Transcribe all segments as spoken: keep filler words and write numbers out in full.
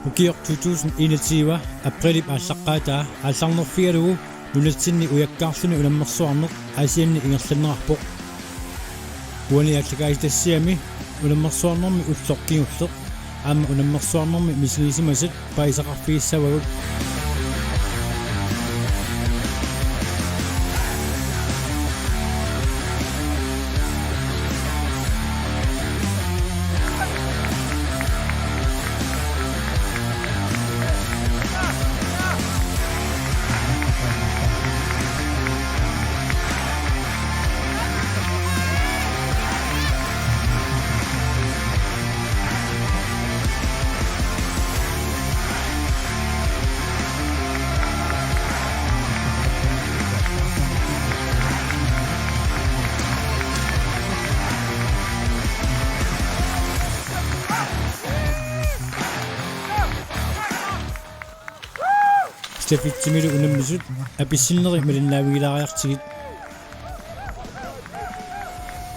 Ukioq to tusind enogtyve aprilip aallaqqaataa aallarnerfigalugu nunatsinni ujakkaarluni unammersuarneq Aasianni ingerlanneqarpoq. Uani aallakaatitassiami unammersuarnermi ulloq kingulleq aamma unammersuarnermi misigisimasat paasisaqarfigissavagut. Stafetsimilu unammisut apissinnerit malinnaavigilaariartigit.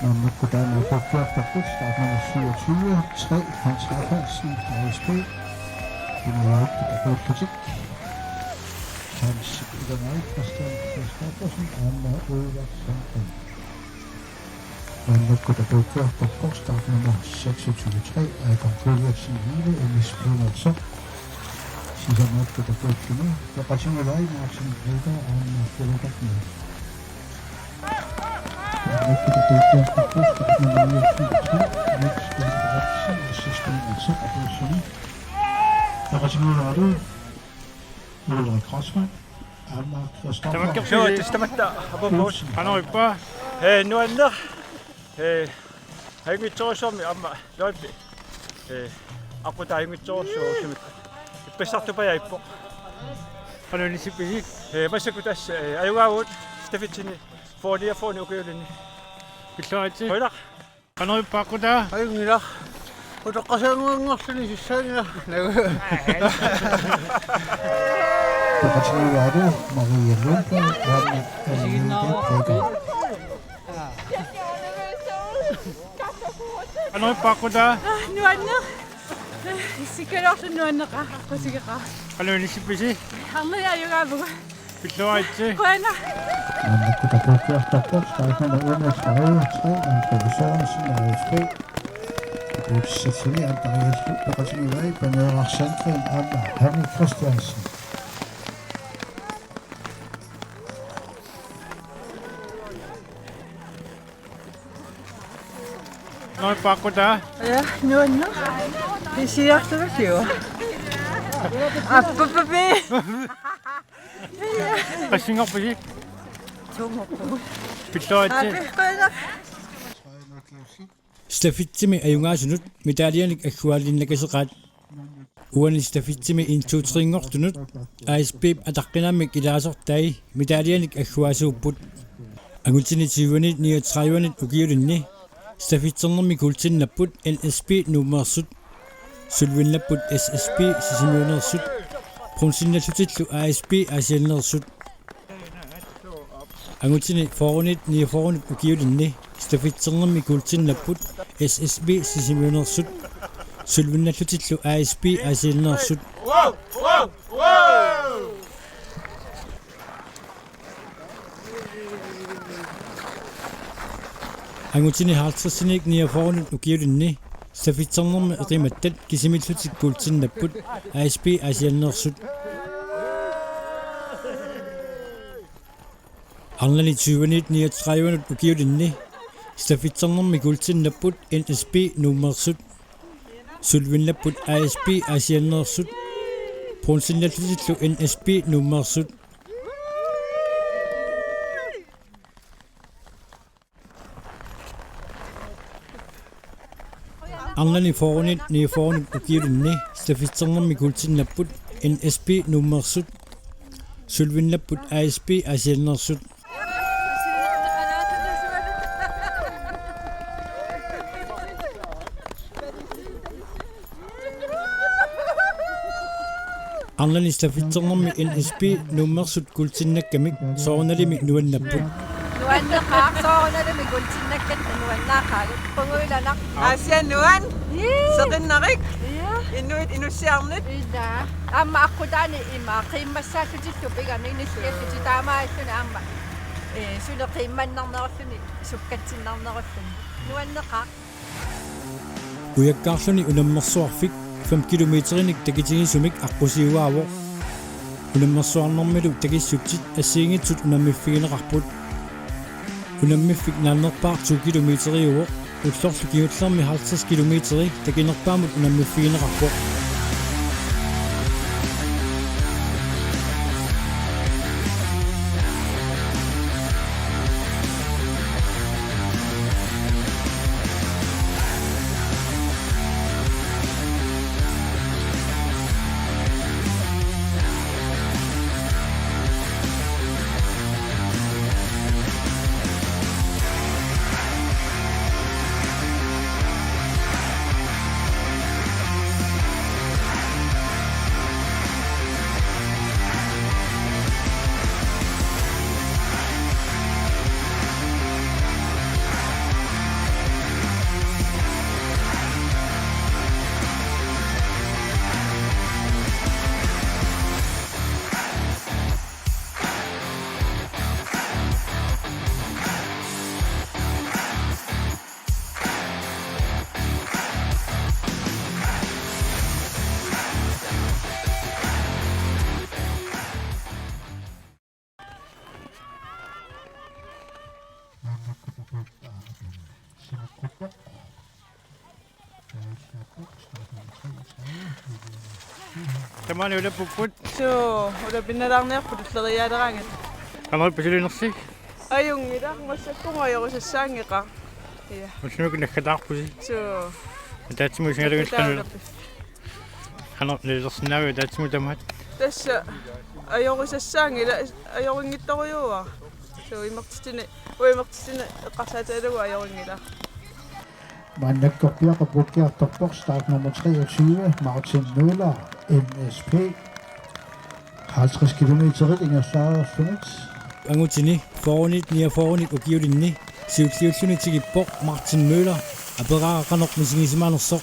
Maannakkut taanna atorluartarput, startnummer syvogtyve, tre, Hans Rafaelsen, A S P. Inuiaat takuullutik. Hans Ilanai, Christian Christoffersen, aamma Ulrik Sandgren. Maannakkut atorluartarput, startnummer seksogtyve, tre, Adam Gulliksen, Vive, M S P Nørre. Sisamaakkut takuulluni, peqatigalugit Martin Bryder, aamma Philip Bachmann. Tamakkersuit. Suu, tamatta, apappoq. Qanoq ippa? Ee, nuanneq. Ee, ajunngitsorujussuarmik aamma løjpe. Ee, aqqutaani ajunngitsorujussuarmik. Ippassartupajaippoq. Qanoq inissippisi? Ee, massakkut tassa, ee, ajugaagut stafetsini fyrre niogfyrre ukiulinni. Pilluaritsi. Qujanaq. Qanoq ippa aqqutaa? Ajunngilaq. Utoqqasaannguanngorluni sissaanngilaq. Takusinnaavarsi Maria Lundberg, aamma Agnete Bredin. Qanoq ippa aqqutaa? Aa, nuanneq. Isikkaluarluni nuanneqaaq, aqqutigeqaaq. Qanoq inissippisi? Arneriarlunga. Pilluaritsi. Qujanaq. Maannakkut atorluartarput, startnummer enogtredive, tre, Andreas Sørensen, A F P. Apuutissassani antarillu peqatigalugit Paneeraq Sandgren aamma Hanne Christiansen. Qanoq ippa aqqutaa? Ja, nuanneq. Pisiartuusiu. Appapapi. Qassinngorpisi? Tungorpu. Pilluaritsi. Api, qujanaq. Stafetsimi ajugaasunut medaljanik agguaaliinnakaseqaat. Uani stafetsimi en to tre-nngortunut A S P-p ataqqinaammik ilaasortai medaljanik agguaasuupput. Angutini tyveniit niogtredivenit ukiulinni stafetsernermi guldinnapput N S P Nuummeersut. Sølvinnapput S S P Sisimiuneersut. Bronzinnallutillu A S P Aasianneersut. Angutini fyrreniit niogfyrrenit ukiulinni stafetsernermi guldinnapput S S P Sisimiuneersut, sølvinnallutillu A S P Aasianneersut. Angutini halvtredsiniit niogfyrrenit ukiulinni stafetsernermi eqimattat kisimiillutik guldinnapput A S P Aasianneersut. Arnani tyveniit niogtredivenit ukiulinni stafetsernermi guldinnapput N S P Nuummeersut, sølvinnapput A S P Aasianneersut, bronzinnallutillu N S P Nuummeersut. Arnani fyrreniit niogfyrrenit ukiulinni stafetsernermi guldinnapput N S P Nuummeersut, sølvinnapput A S P Aasianneersut. Arnani stafetsernermi N S P Nuummeersut guldinnakkami soorunalimi nuannapput. Nuanneqaaq, soorunalimi guldinnakkami nuannaaqaagut. Punguilanaq. Aasianni nuan. Seqinnarik. Ja. Inuit inussiarnit. Ila. Aamma aqqutaani ima qiimmassaallutillu pigamik nilliallutik taamaalluni aamma. Ee, suli qiimmannarnerulluni sukkatsinnarnerulluni. Nuanneqaaq. Ujakkaarluni unammersuarfik fem kilometerinik takitigisumik aqqusiuaavoq. Unammersuarnermilu takissutit assigiinngitsut unammiffigineqarput. Unammiffik naannerpaaq to kilometeriuvoq, ullorlu kingullermi halvtreds kilometeri takinerpaamut unammiffigineqarpoq. Tamaani ulappugut. Suu, ulapinnalaarniarput tulleriiaaleranngilaq. Qanoq ippa sulinersi? Ajunngilaq, massakkut ajorusassaanngeqaaq. Ja. Ullumikkut naggataarpusi. Suu. Ataatsimut isigalugit qanoq. Qanoq nalilersinnaaviuk ataatsimut tamaat? Tassa ajorusassaanngilaq, ajorinngitsorujuuara. Suu, imertitini, uimertitini eqqarsaatigalugu ajorinngilaq. Maannakkorpiaq apuukkiartorpoq, startnummer treogtyve, Martin Møller, M S P. Halvtreds kilometerit ingerlareerlugit. Angutini fyrrenit niogfyrrenik ukiulinni siulliulluni tikippoq Martin Møller, aperaara qanoq misigisimanersoq.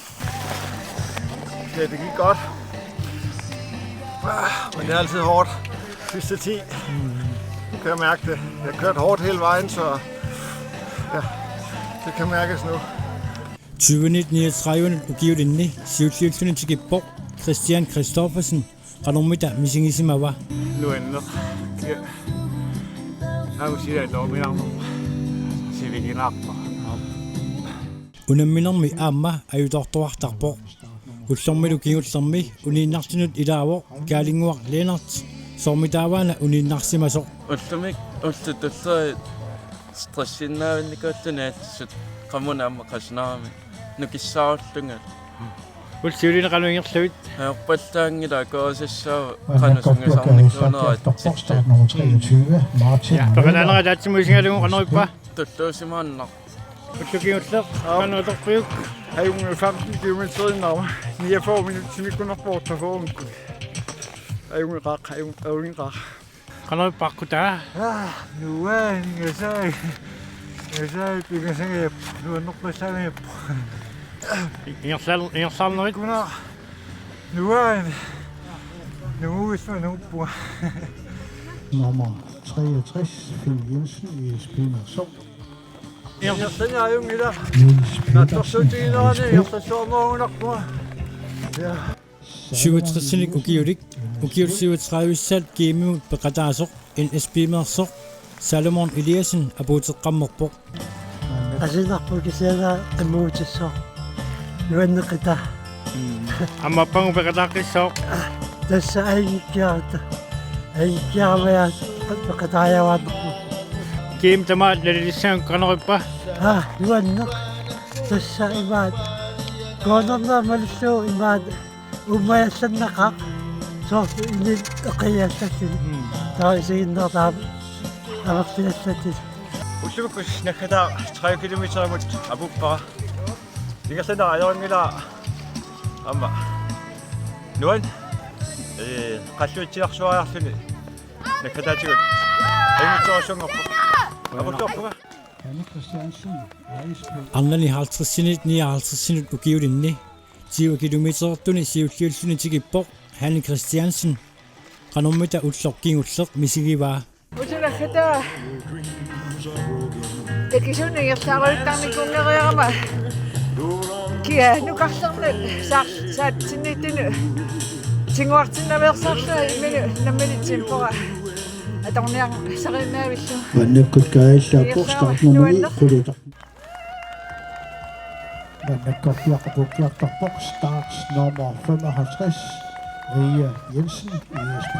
Ja, det gik godt. Ah, men det er altid hårdt. Sidste ti. Nu kan jeg mærke det. Jeg har kørt hårdt hele vejen, så ja, det kan mærkes nu. Tyvenit niogtredivenit ukiulinni siulliulluni tikippoq Christian Christoffersen, qanormita misigisimava? Nuanneq. Ja. Aamma sila toominarnerma. Sivigilaarpa. Unamminermi aamma ajutoortuartarpoq. Ullormilu kingullermi uniinnartinut ilaavoq Kaalinnguaq Lennert, soormitaavaana uniinnarsimasoq. Ullumikkut ullut tullerit stressinnaavillunga assut qamuuna aamma qasunarami nukissaarullunga. Ullut siuliini qanoq ingerlavit? Ajorpallaanngilaq, akuerisassaavoq qanoq sungiusarnikuunerat tittoq. Ja, peqataanera ataatsimut isigalugu qanoq ippa? Tulluusimaannaq. Ulloq kingulleq, aap, qanoq atorpiuk? Ajunngilaq, femten kilometeriinnarma. Niogfyrre minutsimikkunarpoq otteogfyrremikkut. Ajunngilaq, ajunngilaq. Qanoq ippa aqqutaa? Ah, nuann, ingasaai. Ingasaai, pingasangajappoq, nuannerpallaangajappoq. Ingerlaar-, ingerlaarnerit? Kuna nuann. Nuuisma nuuppunga. Nummer treogtres, Finn Jensen, I S P Mercom. Ingerlaarnerit ajunngilaq. Niels Petersen, naatsorsuutiginerani I S P. Ingerlassuarnerugunarpunga. Ja. Syvogtresinik ukiulik, ukiut syvogtredive-ssaat G M-imut peqataasoq, N S P-meersoq Salomon Eliassen apuuteqqammerpoq. Asinarpu kisianni qimuutissoq. Nuanneqita. Mm. Aamma appagu peqataaqqissaaq. Tassa ajunngikkiarutta. Ajunngikkiarutta peqataajaarnerpoq. G M tamaat nalilissagukkit qanoq ippa? Aa, nuanneq. Tassa imaat. Cornerneq malillugu imaat. Uummajassannaqaaq. Soorlu inuit eqiassalluni. Mm. Taava isiginnaartaaq amerliassalluni. Ullumikkut naggataaq tredive kilometerimut apuuppara. Ingerlaannaq ajorinngilara aamma. Nuann. Ee, qalluitsinarsuariarluni naggataatigut. Ajunngitsorujussuanngorpoq. Apuuttoorpunga. Hanne Christiansen, I S P. Arnani halvtredsinit nioghalvtredsinut ukiulinni Tyve kilometertuni siulliulluni tikippoq Hanne Christiansen. Qanormita ulloq kingulleq misigivaa? Usunakkataa takisunik ingerlaarujuttarnikuunngeriarama kia nukarlernut saar-, saatsinniittunut tiguartinnaveersaarlunga imminut nammineq tempoa atorniarsariinnavillunga. Maannakkut kaajallaappoq startnummerit qulit. Maannakkorpiaq qaquukkiartorpoq, start nummer femoghalvtreds, Ria Jensen, E S P.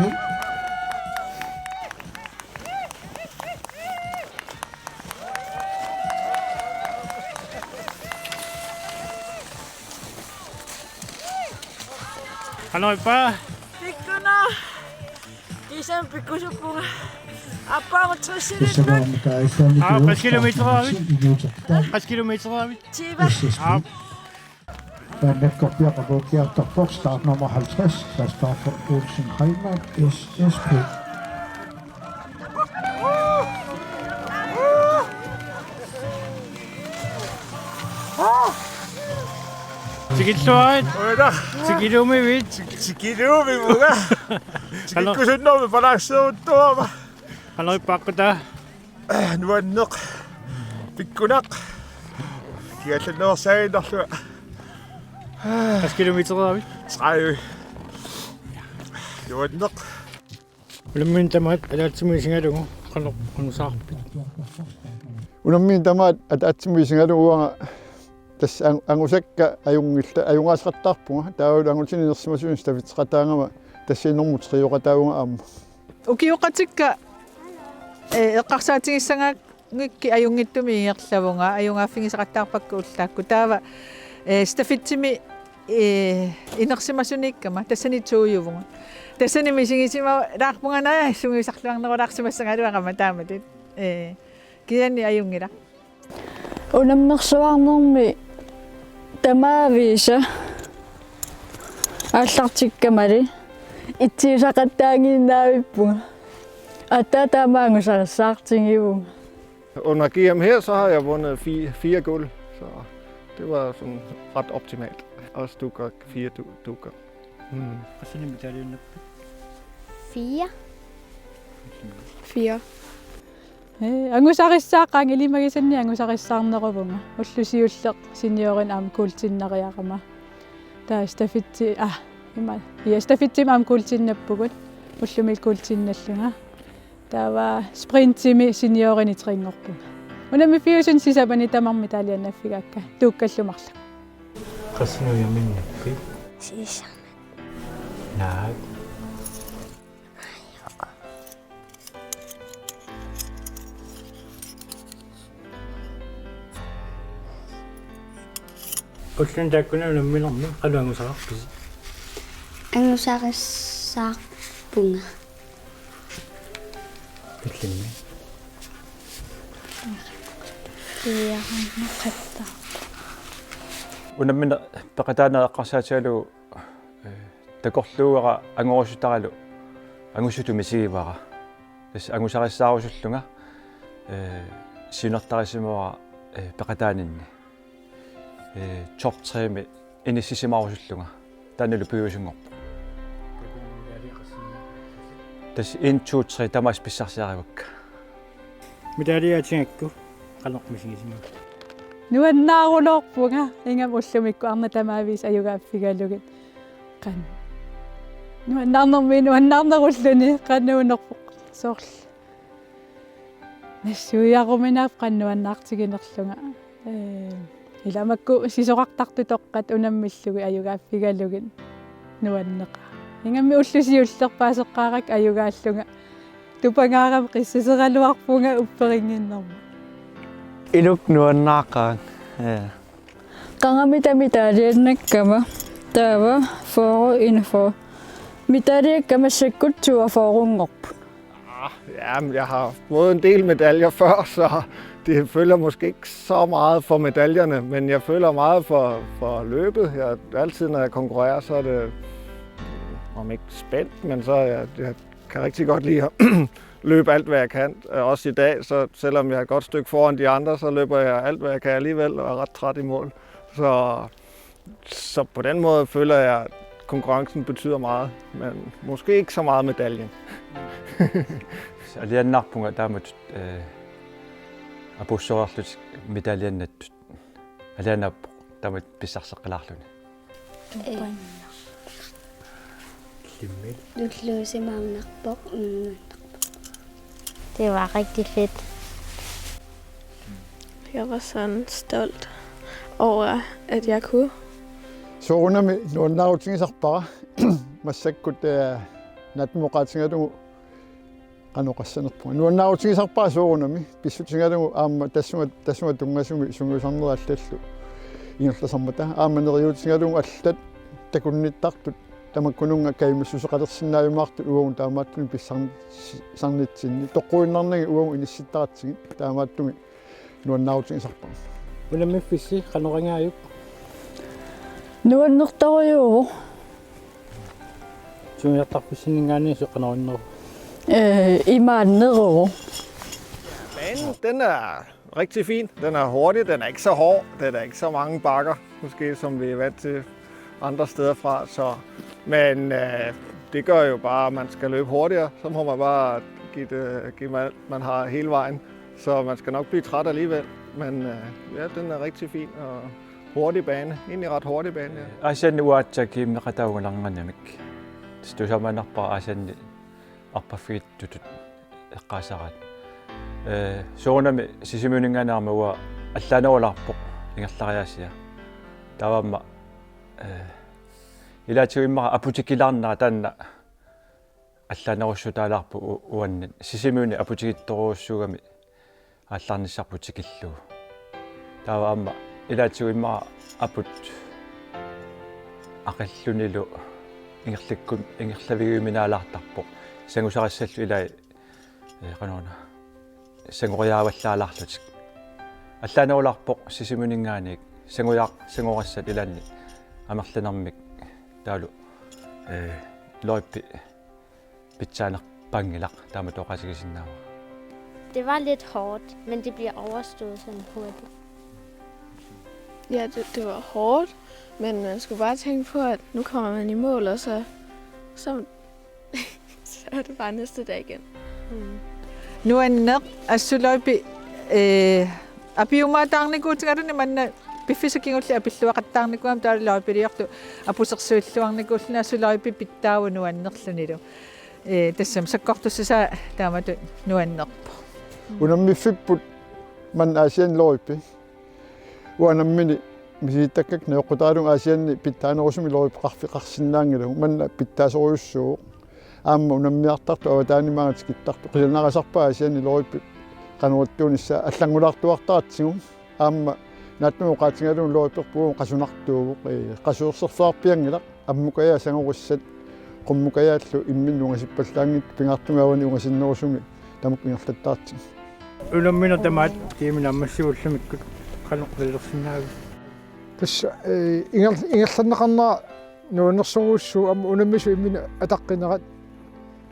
Hallo, Ipa. Ikkuna. Kiisami pikkusuppunga. Aappaagu tressilinnak. Aa, qassit kilometeravit? Qassit kilometeravit? Tyve. Aa. Maannakkorpiaq qaquukkiartorpoq, start nummer halvtreds, Christoffer Olsen Heilmann, S S P. Tikilluarit. Oja. Tikilluarit. Tik-, tikilluarit, uanga. Hallo. Tikikkusunnermik palaasseeruttuama. Hallo, Ipa, qanoq ippaa? Nuanneq. Pikkunaq. Kiallannersaaginnarlunga. Qassit kilometeravit? Tredive. Nuanneq. Unammineq tamaat ataatsimut isigalugu qanoq angusaarpit? Unammineq tamaat ataatsimut isigalugu uanga tassa ang-, angusakka ajunngillat, ajugaasaqattaarpunga. Taavalu angutini inersimasunut stafeteqataagama tassa nummer tre-oqataavunga aamma. Ukioqatikka, eh, eqqarsaatigissagaangakkit ajunngitsumik ingerlavunga, ajugaaffigisaqattaarpakka ullaakkut. Taava, eh, stafettimi, eh, inersimasuniikkama tassani to-uvunga. Tassani misigisimalaarpunga, naa, sungiusarluarnerulaarsimassagaluarama taamatut. Eh, kisianni ajunngilaq. Unammersuarnermi tamaavisa aallartikkamali itsiusaqattaaginnavippunga. Aatsaat taama angusarissaartigivunga. Under G M her, så har jeg vundet fire, fire guld, så det var sådan ret optimalt. Også to gange, fire du-, to gange. Mm. Qassinnik medaljennappit? Fire. Fire. Eh, angusarissaaqaanga, ilimagisannik angusarissaarneruvunga. Ulloq siulleq seniorinik aamma guldtinnariarama. Taava stafetti, ah, ima, ja, stafettimi aamma guldtinnappugut. Ullumi guldtinnallunga. Taava sprintimi seniorinik trinngorpunga. Unammiffiusuni sisamani tamarmik taaliannaffigaakka. Tuukkallu marluk. Qassinnik ujamminnippit? Sisamat. Naak? Ulluni taakkuni unamminermi qanoq angusaqarpisi? Angusarissaarpunga. Illimmi? Iarunaqatta. Unammineq peqataaneq eqqarsaatigalugu, eh, takorluugara angorusutaralu angusutut misigivara. Tassa angusarissaarusullunga, eh, siunertarisimavara, eh, peqataaninni. Eh, top tre-mi inissisimarusullunga. Taannalu piviusunngorpoq. Tassa en, to, tre tamaasa pissarsiarivakka. Medalje atigigakku qanoq misigisimava? Nuannaaruloorpunga, ingammik ullumikkut arnat tamaavisa ajugaaffigalugit. Qanoq. Nuannaarnermi nuannaarnerulluni qanoq unerpoq soorlu. Nassuiaruminaappoq qanoq nuannaartiginerlunga. Ee, ila makku sisorartartut toqqat unammillugit ajugaaffigalugit nuanneqaaq. Ingammik ulloq siulleq paaseqqaarakku ajugaallunga. Tupangaarama qissiseraluarpunga upperinnginnerma. Iluk nuannaaqaaq. Ee. Qangamita medaljennakkama, taava fyrre, enogfyrre. Medaljekkama massakkut toogfyrrenngorput. Ah, jamen, jeg har fået en del medaljer før, så det føler måske ikke så meget for medaljerne, men jeg føler meget for, for løbet. Jeg, altid, når jeg konkurrerer, så er det, om ikke spændt, men så er jeg, jeg kan rigtig godt lide at løbe alt, hvad jeg kan. Øh, også i dag, så selvom jeg er et godt stykke foran de andre, så løber jeg alt, hvad jeg kan alligevel, og er ret træt i mål. Så Så på den måde føler jeg, at konkurrencen betyder meget, men måske ikke så meget medaljen. Aliannaarpunga taamatut, eh, apuussoriarlutik medaljannattut. Aliannaappoq taamatut pissarseqqilaarluni. Tulluusimaarnarpoq, nuannerpoq. Det var rigtig fedt. Jeg var sådan stolt over, at jeg kunne. Soorunami nuannaarutigisarpara massakkut, eh, naatsumik oqaatigalugu qanoq oqassanerpunga. Nuannaarutigisarpara soorunami pissutigalugu aamma tassunga, tassunga tunngasumik sungiusarnerit allallu ingerlasarmata. Aamma neriuutigalugu allat takunnittartut tamakkununnga kaimassuseqalersinnaajumaartut uagut taamaattumik pissarn-, sarnitsinni. Toqquinnarnagit uagut inissittaratsigit taamaattumik nuannaarutigisarpara. Unammiffissi qanoq angaajuk? Nuannertorujuuvoq. Sungiusartarfissinninngaanniit qanoq inneruvoq? Øh, imaanneruvoq. Banen, den er rigtig fin. Den er hurtig, den er ikke så hård, den er ikke så mange bakker, måske som vi er vant til andre steder fra. Så, men øh, det gør jo bare, at man skal løbe hurtigere. Så må man bare give, det, give man alt, man har hele vejen. Så man skal nok blive træt alligevel. Men øh, ja, den er rigtig fin og hurtig bane. Egentlig ret hurtig bane, ja. Aasianni uatsiaq kiimmeqataanngilaq. Tusaamanarpara Aasianni arpaffigittutut eqqaasaraat. Eh, soorunami Sisimiuninngaanniit aamma uanga allaanerulaarpoq ingerlariaasia. Taava aamma, eh, ilaatigut immaqa aputikilaarnera taanna allaanerussutaalaarpoq u-, uannit. Sisimiuni aputigittorujussuugami aallarnissarput tikillugu. Taava aamma ilaatigut immaqa aput aqillunilu ingerlikkun-, ingerlavigiuminaalaartarpoq. Sangusarissallu ilai, eh, qanoruna, sangoriaavallaalaarlutik. Allaanerulaarpoq Sisimiuninngaanniit sanguja-, sangorissat ilaanni amerlanermik taavalu, eh, løjpi pitsaanerpaanngilaq taamatut oqaatigisinnaavara. Det var lidt hårdt, men det bliver overstået sådan hurtigt. Ja, det, det var hårdt, men man skulle bare tænke på, at nu kommer man i mål, og så, så, så er det bare næste dag igen. Mm. Nuanneq, assut løjpi, eh, apiumaataarnikuutigaluni manna piffissap kingulleq apilluaqattaarnikuugami taavalu løjpiliortut apusersuilluarnikuulluni assut løjpi pitsaavoq nuannerlunilu. Eh, tassami sakkortussasaa taamatut nuannerpoq. Unammiffipput manna Aasianni løjpi. Uanga nammineq misilittakkakka najoqqutaalugu Aasianni pitsaanerusumik løjpeqarfeqarsinnaanngilagut, manna pitsaasorujussuuvoq. Aamma unammiartartut avataaniit maanga tikittartut. Qilanaarisassarput Aasianni løjpi qanoq ittuunissaa allanngulaartuartaratsigu. Aamma naatsumik oqaatigalugu løjperput uagut qasunartuuvoq, eh, qasuerserfeqarpianngilaq, ammukajaa sangorissat qummukajaallu imminnut ungasippallaanngitsut pingaartumik avani ungasinnerusumik tamakku ingerlattaratsigu. Unammineq tamaat tiimi naammassivoq ullumikkut qanoq ililersinnaavit? Tassa, eh, inger-, ingerlanneqarnera nuannersorujussuuvoq aamma unammisut imminnut ataqqinerat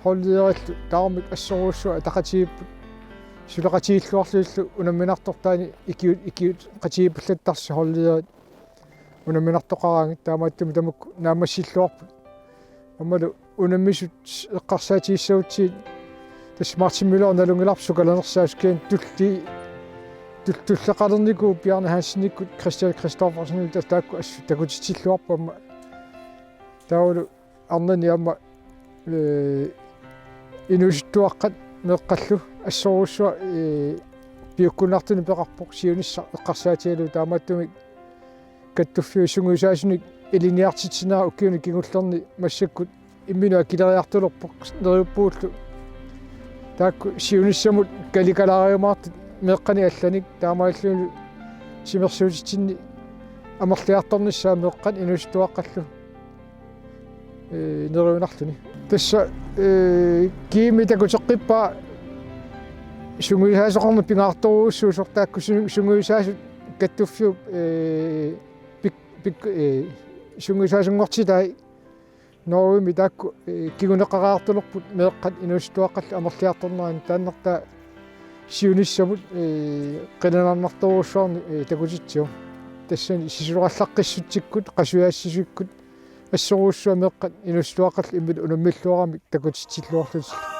holdlederillu tamarmik assorujussuaq ataqatigiipput suleqatigiilluarlugillu unamminartortaani ikiut-, ikiuteqatigiippallattarsi holdlederit unamminartoqaraangat taamaattumik tamakku naammassilluarput. Aammalu unammisut eqqarsaatigissagutsigit tassa Martin Møller nalunngilarput sukalanersaasukkiani tulli-, tul-, tulleqalernikuuvoq Bjarne Hansenikkut Christian Christoffersenilu tassa taakku assut takutitsilluarput aamma. Taavalu arnani aamma, eh, inuusuttuaqqat meeqqallu assorujussuaq, eh, piukkunnartunik peqarpoq siunissaq eqqarsaatigalugu taamaattumik kattuffiup sungiusaasunik ilinniartitsinera ukiuni kingullerni massakkut imminut akileriartulerpoq neriuppugullu. Taakku siunissamut kalikalaariumaartut meeqqanik allanik taamaalillunilu timersuutitsinni amerliartornissaa meeqqat inuusuttuaqqallu, eh, neriunarluni. Tassa, eh, kiimi takuteqqippaa sungiusaasoqarneq pingaartorujussuusoq taakku su-, sungiusaasut kattuffiup, eh, pik-, pik-, eh, sungiusaasunngortitai Norgemi taakku, eh, kinguneqareertulerput meeqqat inuusuttuaqqallu amerliartorneranni taannartaa siunissamut, eh, qilanaarnartorujussuarnik, eh, takutitsivoq. tassani sisorarlaqqissitsikkut, qasujaasisikkut, assorujussuaq meeqqat inuusuttuaqqallu imminnut unammilluaramik takutitsilluarlutik.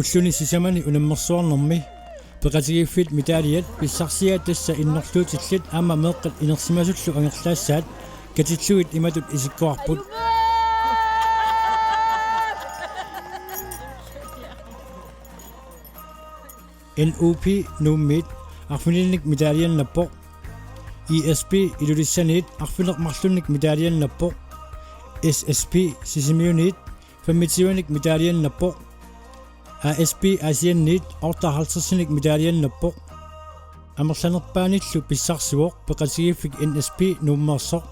Ulluni sisamani unammersuarnermi peqatigiiffiit medaljat pissarsiaat tassa innerluutillit aamma meeqqat inersimasullu angerlaassaat katillugit imatut isikkoqarput. N U P Nuummiit arfinilinnik medaljannappoq. I S P Ilulissaniit arfineq-marlunnik medaljannappoq. S S P Sisimiuniit femogtyvenik medaljannappoq. A S P Aasianniit otteoghalvtredsinik medaljannappoq. Amerlanerpaanillu pissarsivoq peqatigiiffik N S P Nuummeersoq,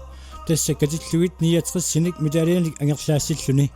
tassa katillugit niogtresinik medaljanik angerlaassilluni.